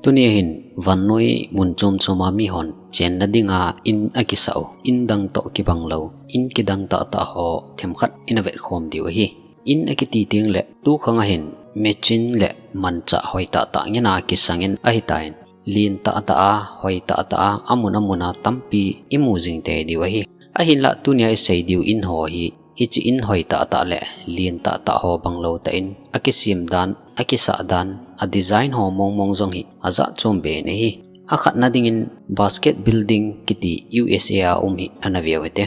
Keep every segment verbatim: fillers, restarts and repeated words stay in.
Tuni hin vannoi mun chom chom a mihon chenna dinga in akisah u, in dang toh kibang lou, in kidang tah tah ho themkhat ina vetkhom diu ahi. In akiti teng le tukhang a hin machine le manchah hoi tah tah ngen a kisangin ahitan, lin tah tah a, hoi tah tah a, amun amun a tampi imu jing tei diu ahi. Ahinlah tunia isei diu in ho hi, hiche in hoi tah tah le lin tah tah ho bang lou tah in akisem dan, akisah dan, a design ho mong mong jong hi ajat chom be in ahi. Akhatna dingin Basket Building kiti U S A a um hi ana veu hite.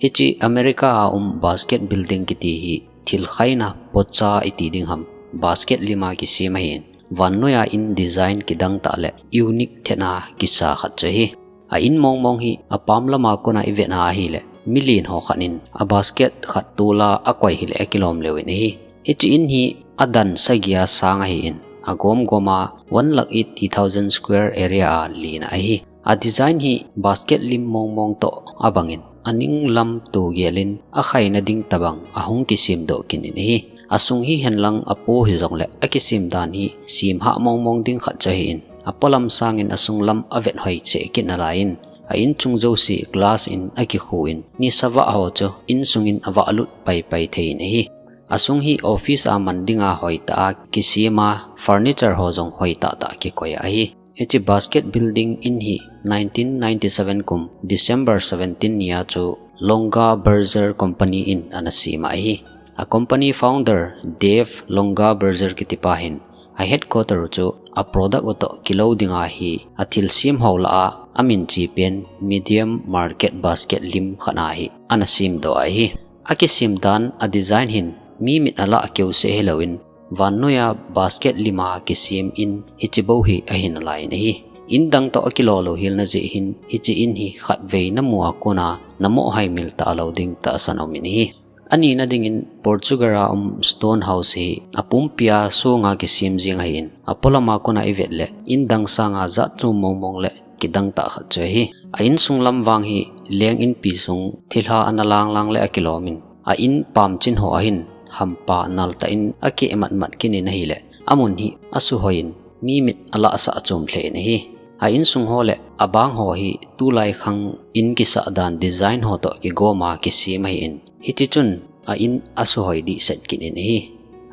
Hiche America a um Basket Building kiti hi thil khaina pocha iti ding ham, basket lim a kisem ahin, vannoiya in design kidang tah le unique thet a kisa khat chu ahi. A in mong mong hi apam lama kona ivet a ahile, milen ho khat in a basket khat tola akoi hile akilom leu in ahi. Hiche in hi adan sagi a sang ahin, agom gom a one lakh eighty thousand square area a len ahi. A design hi basket lim mong mong toh abangin, aning lam tugel in akhaina ding tabang ahung kisem doh kit in ahi. Asung hi henlang apo hijongle akisem dan hi semhah mong mong ding khat chu ahin, apolam sangin asung lam avet hoi cheh kit nalai in, a in chung jouse glass in akikhu in, nisa vah ho chu in sungin avah lut pai pai thei in ahi. Asung hi office a man dinga hoi tah a kisem a, furniture ho jong hoi tah tah kikoi ahi. Hiche Basket Building in hi nineteen ninety-seven kum December seventeen ni a chu Longaberger Company in ana sem ahi. A company founder Dave Longaberger kiti pa hin a headquarter u chu a product u toh kilou dinga hi a thil sem ho lah a, amin che pen medium market basket lim khat a hi ana sem doh ahi. Akisem dan, a design hin mi mit alah keu seh hilou in, vannoiya basket lim a kisem in hiche bou hi ahi nalai in ahi. In dang toh akilo lou hel na jeh hin hiche in hi khatvei namu a kona namoh haimil talou ding tahsan aum in ahi. Anina dingin Portugal a um Stone House hi apumpi a song a kisem jeng ahin, apolam a kona ivet le in dang sanga jat chom mong mong le kidang tah khat chu ahi. A insung lam vang hi leng inpi sung thilha ana lang lang le akilom in, a in pamchin ho a hin hampa nal tah in akeh mat mat kit in ahile, amun hi asuhoi in mi mit alah sah chom lheh in ahi. A insung ho le abang ho hi tulai khang in kisah dan design ho toh kigom a kisem ahin, hiti chun a in asuhoi dehset kit in ahi.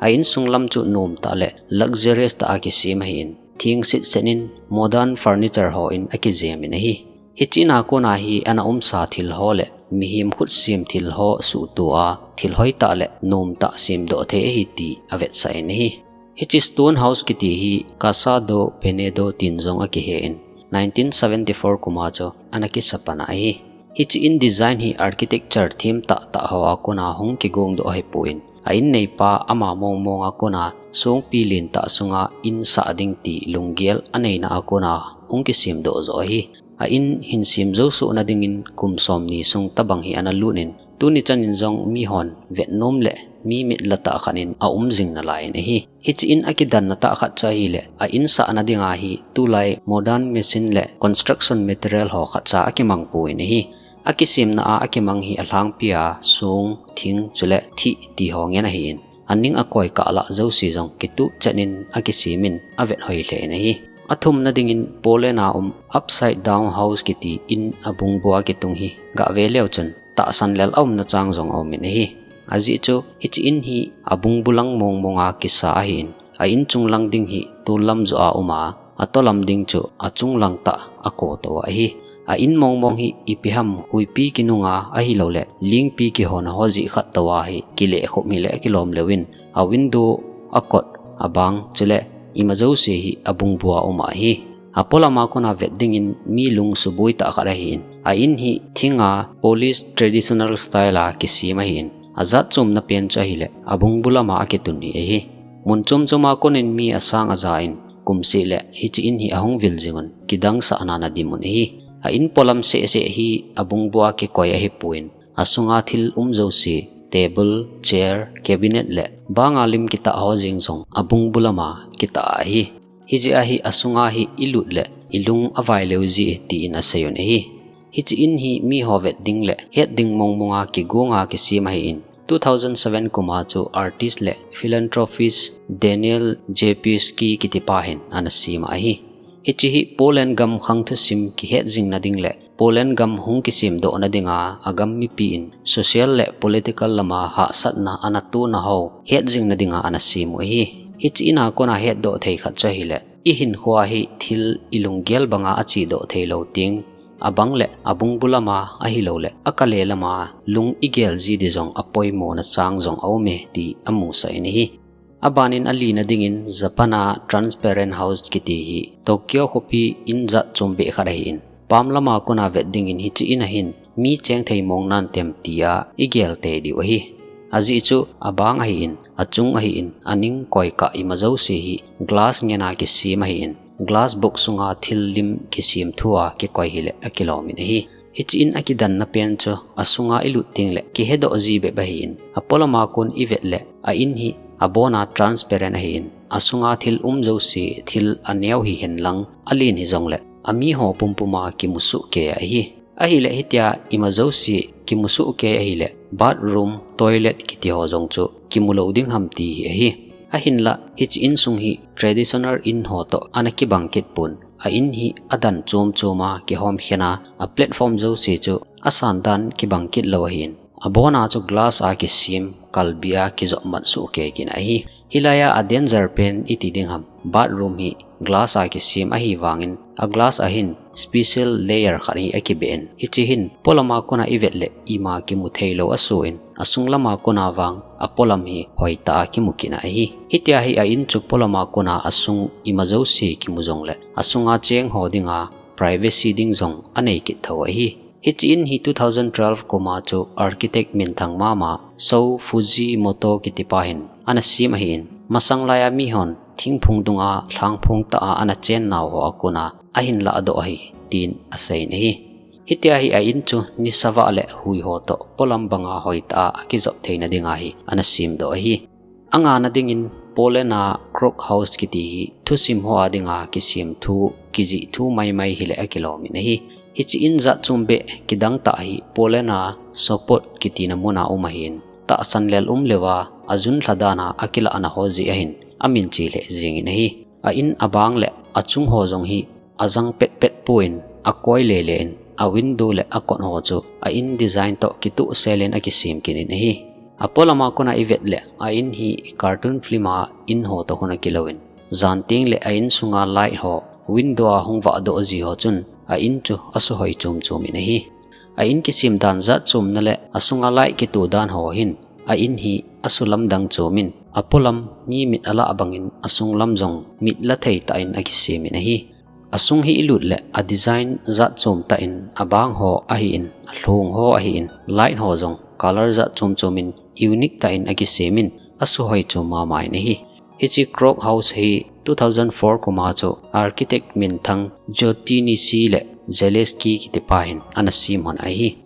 A insung lam chu nom tah le luxurious tah a kisem ahin, theng set set in modern furniture ho in akijem in ahi. Hiche in a kona hi ana umsa thil ho le mihem khut sem thil ho suhtoh a, thil hoi tah le nom tah sem doh thei ahi ti avetsah in ahi. Hiche Stone House kiti hi Casa do Penedo tin jong akihe in, nineteen seventy-four kum a chu ana kisa pan ahi. Hiche in design hi architecture theme tah tah ho a kona hung kigong doh ahipon, a in neipa ama mong mong a kona songpi len tah sunga in sah ding ti lunggel aneina a kona hung kisem doh joh ahi. A in hin sem jou soh na dingin kum somni sung tabang hi ana lut in, tuni chan in jong mihon vet nom le mi mit la tah khat in aum jing nalai in ahi. Hiche in akidanna tah khat chu ahile, a in sah na dinga hi tulai modern machine le construction material ho khatcha akimang pon ahi. Akisemna a akimang hi alhangpi a song, thing, chule thih ti ho ngen ahin, aning akoi kah lah jouse jong kitup chet in akisem in avet hoi lheh in ahi. Athumna dingin Poland a um Upside Down House kiti in abungbua kitung hi gah ve leu chun tahsan lel aumna chang jong aum in ahi. Ajeh chu hiche in hi abungbu lang mong mong a kisa ahin, a in chung lang ding hi tol lam joh a um a, atolam ding chu achung lang tah a kotou ahi. A in mong mong hi ipi ham huipi kinunga ahilou le lingpi kihona ho jeh khat tou a hi kileh khop hile akilom leu in, a window, a kot, abang, chule ima jouse hi abungbua um ahi. Apolam a kona vet dingin mi lung suboi tah khat ahin, a in hi thinga Polish traditional style a kisem ahin, ajat chomna pen chu ahile abungbu lama akitun hi ahi. Mun chom chom a konin mi asang aja in, kumseh le hiche in hi ahung vil jing un, kidang sahna na dim un ahi. A in polam seh seh hi abungbua kikoi ahipon, asunga thil um jouse, table, chair, cabinet le banga lim kitah ho jeng jong abungbu lama kitah ahi. Hijeh a hi asunga hi ilut le ilung avai leu ji tin asei un ahi. Hiche in hi miho vet ding le het ding mong mong a kigong a kisem ahin, two thousand seven kum a chu artist le philanthropist Daniel Japiski kiti pa hin ana sem ahi. Hiche hi Poland gam khang thusim kihet jingna ding le Poland gam hung kisemdohna dinga agam mipi in social le political lama hahsatna ana tona ho het jingna dinga ana sem u ahi. Hiche in a kona hetdoh thei khat chu ahile, i hinkhoa hi thil i lunggel banga achedoh thei lou ding, abang le abungbu lama ahilou le akale lama lung i gel ji ding jong apoimona chang jong aume ti amusah in ahi. Abanin alina dingin Japan a Transparent House kiti hi Tokyo khopi in jatchom beh khat ahin, pam lama kona vet dingin hiche in a hin mi cheng thei mong nantem tia i gel tei diu ahi. Ajeh chu abang ahin, achung ahin, aning koikah ima jouse hi glass ngena kisem ahin, glass box sunga thil lim kisem thua kikoi hile akilom in ahi. Hiche in akidanna pen chu asunga i lut teng le kihedoh ji bep ahin, apolama kon i vet le a in hi abona transparent ahin, asunga thil um jouse thil aneo hihen lang alen hijongle amiho pumpuma kimu sohkei ahi. Ahile hitia ima jouse kimu sohkei ahile bathroom, toilet kiti ho jong chu kimu lou ding ham ti hi ahi. Ahinla hiche insung hi traditional in ho toh ana kibang kit pon, a in hi adan chom choma kihom khen a, a platform jouse chu asan dan kibang kit lou ahin, abona chu glass a kisem kalbi a kijop mat sohkei kit ahi. Hilai a a danger pen iti ding ham, bathroom hi glass a kisem ahi vangin a glass a hin special layer khat hi akibeh in, hiche hin polama kona i vet le ima kimu thei lou asoh in, asung lama kona vang apolam hi hoitah a kimu kit ahi. Hitia hi a in chu polama kona asung ima jouse kimu jongle asunga cheng ho dinga privacy ding jong anei kit tho ahi. Hiche in hi two thousand twelve kuma chu architect minthang mama So Fujimoto kitipa hin ana sem ahin, masang laiya mihon thingphung dunga lhangphong tah a ana chen nau ho a kona ahin lahdoh ahi, tin aseiyin ahi. Hitia hi a in chu nisa vah le hui ho toh polam banga hoitah a akijop theina dinga hi ana semdoh ahi. Angana dingin Poland a Krok House kiti hi thusim ho a dinga kisem thu, kijih thu maimai hile akilom in ahi. Hiche in jatchom beh kidang tah hi Poland a Sopot kitina muna um ahin, tahsan lel um leuva ajun lha dana akilahna ho jeh ahin amin che lheh jengin ahi. A in abang le achung ho jong hi ajang petpet pon, akoi lele in, a window le akot ho chu a in design toh kitoh sel in akisem kit in ahi. Apolama kona i vet le a in hi cartoon film a in ho toh khun akilou in, jan teng le a insunga light ho window a hung vahdoh ji ho chun a in chu asuhoi chom chom in ahi. A in kisem dan jatchomna le asunga light kitoh dan ho hin a in hi asulamdang chom in, apolam mi mit alah bangin asunglam jong mit la thei tah in akisem in ahi. Asung hi i lut le a design jatchom tah in, abang ho ahin, alhong ho ahin, light ho jong color jatchom chom in unique tah in akisem in, asuhoi chom mama in ahi. Hiche Krok House hi two thousand four kuma chu architect minthang Jyoti Nishi le Zaleski kitipa hin ana sem hon ahi.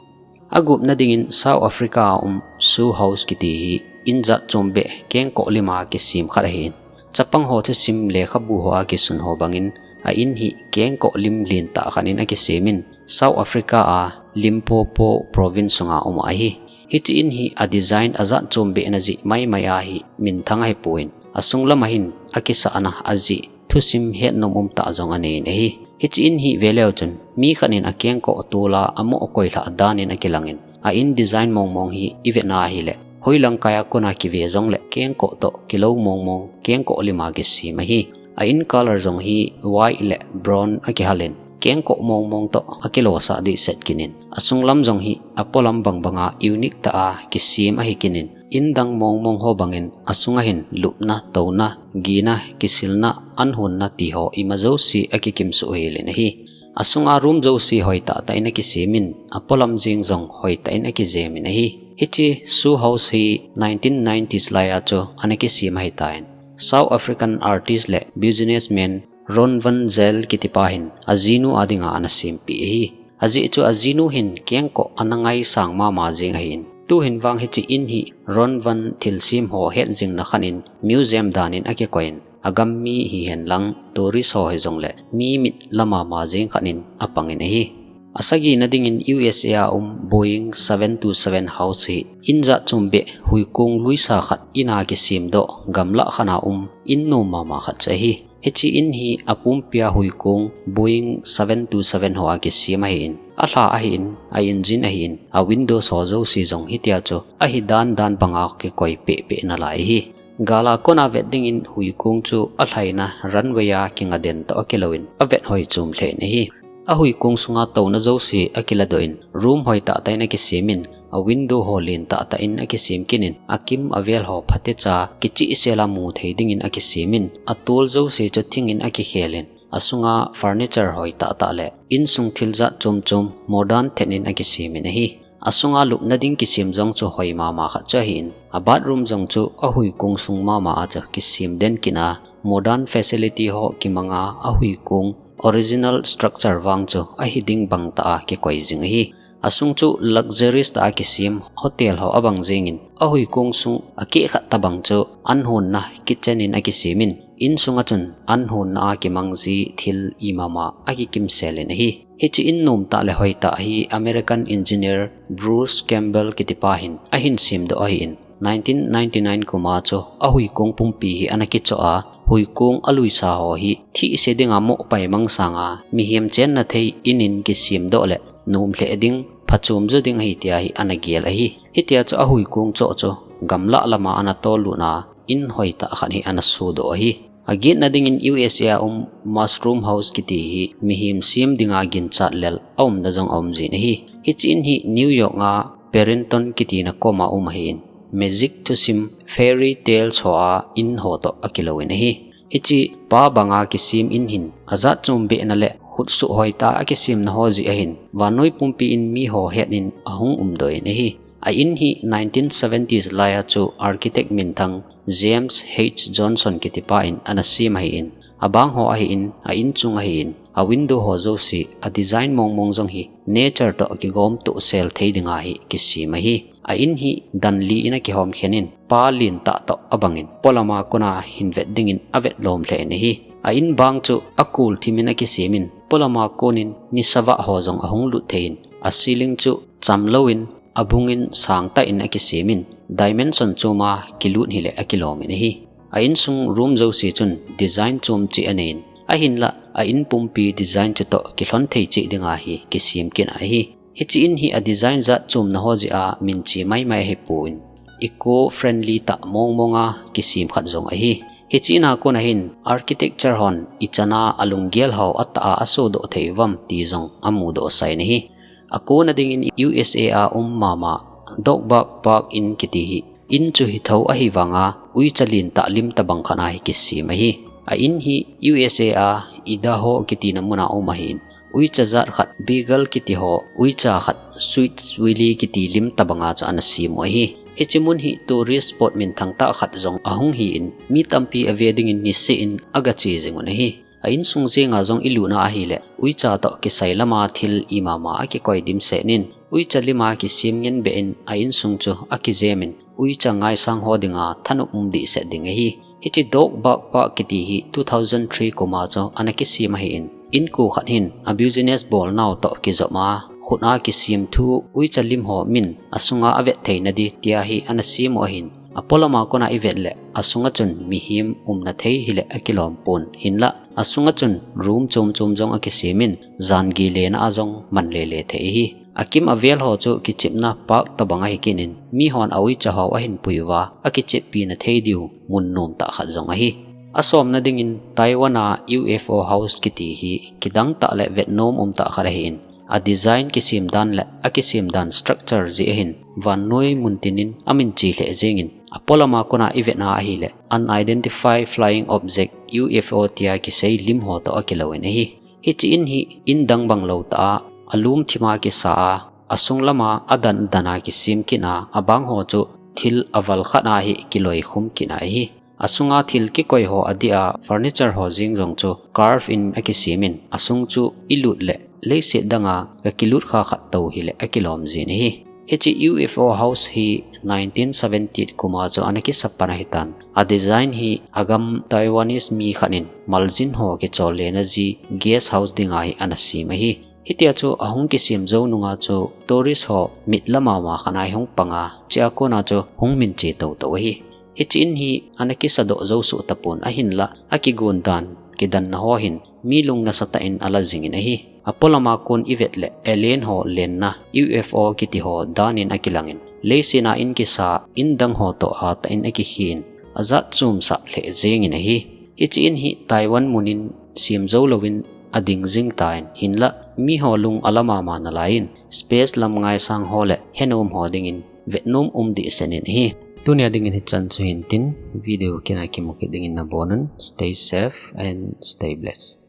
Agupna dingin South Africa a um Sue House kiti hi in jatchom beh kengkoh lima kisem khat ahin, chapang ho thusim lekhabu ho a kisun ho bangin a in hi kengkoh lim lentah khat in akisem in, South Africa a Limpopo province sunga um ahi. Hiche in hi a design ajatchom behna jeh maimai ahi, minthang ahipon, asunglam a hin akisahna ajeh thusim hetnom umtah jong anei in ahi. Hiche in hi veleu chun mi khat in akengkoh tol a amoh koilhah dan in akilang in, a in design mongmong hi i vetna ahile hoilang kai a kona kive jongle kengkoh toh kilou mongmong, kengkoh lima kisem ahi. A in color jong hi white le brown akihal in, kengkoh mongmong toh akilosah dehset kit in, asunglam jong hi apolam bangbanga unique tah a kisem ahi kit in, in dang mongmong ho bangin asunga hin lupna, touna, gina, kisilna, an hunna ti ho ima jouse akikim soh hel in ahi. Asunga room jouse hoitah tah in akisem in, apolam jeng jong hoitah in akijem in ahi. Hiche Sue House hi nineteen nineties laiya chu ana kisem ahitan, South African artist le businessman Ron Van Zyl kitipa hin ajinu a dinga ana sempeh ahi. Ajeh chu ajinu hin kengkoh ana ngaisang mama jeng ahin, tuhin vang hiche in hi Ron Van thilsem ho hetjingna khat in museum dan in akikoi in, agam mi hihen lang tourist ho hijongle mi mit la mama jeng khat in apang in ahi. Asagina dingin U S A a um Boeing seven two seven house hi in jatchom beh huikong luisa khat in a kisemdoh gamlah khat a um in nom mama khat chu ahi. Hiche in hi apumpia huikong Boeing seven two seven ho a kisem ahin, alha ahin, a engine ahin, a windows ho jouse jong hitia chu ahi dan dan banga kikoi pehpeh nalai ahi. Gal a kona vet dingin huikong chu alhaina runway a kinga den toh akilouvin avet hoi chom lheh in ahi. Ahuikong sunga touna jouse akiladoh in, room hoitah tah in akisemin, a window ho lentah tah in akisem kit in, akim avel ho phatecha kichehsel a mu thei dingin akisemin, atol jouse chu thingin akikhelin, asunga furniture hoitah tah le insung thil jat chom chom modern thet in akisemin ahi. Asunga lupna ding kisem jong chu hoi mama khat chu ahin, a bathroom jong chu ahuikong sung mama a chu kisem den kit a, modern facility ho kimanga ahuikong original structure vang chu ahi ding bang tah a kikoi jing ahi. Asung chu luxurious tah a kisem hotel ho abang jengin, ahuikong sung akeh khat tobang chu an honna kitchen in akisemin, insunga chun an honna a kimang ji thil imama akikimsel in ahi. Hiche in nomtah le hoitah hi American engineer Bruce Campbell kitipa hin ahin semdoh ahin, nineteen ninety-nine kuma chu ahuikong pumpi hi ana kichoh a, huikong aluisa ho hi thihse dinga mohpai mang sanga mihem chenna thei in in kisemdoh le nom lheh ding, phachom jo ding ahi tia hi ana gel ahi. Hitia chu ahuikong choh chu gamlah lama ana tollut a, in hoitah khat hi ana sodoh ahi. Agetna dingin U S A a um Mushroom House kiti hi mihem sem dinga ginchat lel aumna jong aum jin ahi. Hiche in hi New York a Princeton kitina koma um ahin, magic thusim fairy tales ho a in ho toh akilouvin ahi. Hiche pa banga kisem in hin ajat chom behna le khutsuh hoitah a kisemna ho jeh ahin, vannoi pumpi in mi ho het in ahung umdoh in ahi. A in hi nineteen seventies lai a chu architect minthang James H Johnson kitipa in ana sem ahin, abang ho ahin, a in chung ahin, a window ho jouse, a design mong mong jong hi nature toh kigom tohsel thei dinga hi kisem ahi. A in hi dan li in akihom khen in, pa lentah toh abangin, polama kona hin vet dingin avet lom lheh in ahi. A in bang chu akul thimin akisemin, polama konin nisa vah ho jong ahung lut thei in, a ceiling chu chamlouvin, abungin sangtah in akisemin, dimension choma kilut hile akilomin ahi. A insung room jouse chun design chom cheh aneiyin, ahinlah a in pumpi design chutoh kilhon thei cheh dinga hi kisem kit ahi. Hiche in hi a design jat chomna ho jeh a minche maimai ahipon, eco friendly tah mong monga kisem khat jong ahi. Hiche in a kona hin architecture hon ichan a alunggel ho atah a asodoh thei uvam ti jong amudoh sain ahi. Akona dingin U S A a um mama Dogbach Park in kiti hi in chu hitho ahivanga uicha lentah lim tobang khat a hi kisem ahi. A in hi U S A a Idaho kitina muna um ahin, uicha jat khat Beagle kiti ho, uicha khat Sweet Willie kiti lim tobanga chu ana sem u ahi. Hiche mun hi tourist spot minthang tah khat jong ahung hin, mi tampi ave dingin niseh in agache jing un ahi. A insung jenga jong ilutna ahile, uicha toh kisai lama thil imama akikoi dimset in, uicha lima kisem ngen behin a insung chu akijemin, uicha ngaisang ho dinga thanop um dehset ding ahi. Hiche Dogbach Park kiti hi two thousand three kuma chu ana kisem ahin, inko khat hin a business bolnau toh kijopma, khut a kisem thu uicha lim ho min asunga avet theina di tia hi ana sem u ahin, apolama kona ivet le asunga chun mihem umna thei hile akilom pon, hinlah asunga chun room chom chom jong akisemin, jan gei lena a jong man lele thei ahi. Akim avel ho chu kichepna park tobang ahi kit in, mihon a uicha ho ahin pui uva, akicheppina thei diu mun nomtah khat jong ahi. Asomna dingin Taiwan a U F O house kiti hi kidang tah le vetnom umtah khat ahin, a design kisem dan le akisem dan structure jeh ahin, vannoi muntin in aminche lheh jengin, apolama kona ivetna ahile, unidentified flying object, U F O tia kisei lim ho toh akilouvin ahi. Hiche in hi in dang bang lou tah a, alum thima kisa a, asung lama adan dan a kisem kit a, abang ho chu thil aval khat a hi kiloikhum kit ahi. Asunga thil kikoi ho adeh a, furniture ho jeng jong chu carve in akisemin, asung chu ilut le leiset danga gakilut kha khat tou hile akilom jin ahi. Hiche U F O house hi nineteen seventy kuma chu ana kisapan ahitan. A design hi agam Taiwanese mi khat in maljin ho kichollena ji guest house dinga hi ana sem ahi. Hitia chu ahung kisem jou nunga chu tourist ho mit lama ma khat a hi hung panga, chea kona chu hung minche tou tou ahi. Hiche in hi ana kisadoh jou soh tapon ahinlah, akigon dan, kidanna ho hin mi lung nasatah in ala jingin ahi. Apolama kon ivet le alien ho lenna U F O kiti ho danin akilangin, leiset a in kisa in dang ho toh hatah in akikhen, ajat chomsah lheh jengin ahi. Hiche in hi Taiwan mun in sem jou louvin ading jing tan, hinlah mi ho lung ala mama nalaiyin space lam ngaisang ho le henom ho dingin vetnom um dehset in ahi. Tunia dingin hichan chu hintin, video kina kimu kit dingin nabonun, stay safe and stay blessed.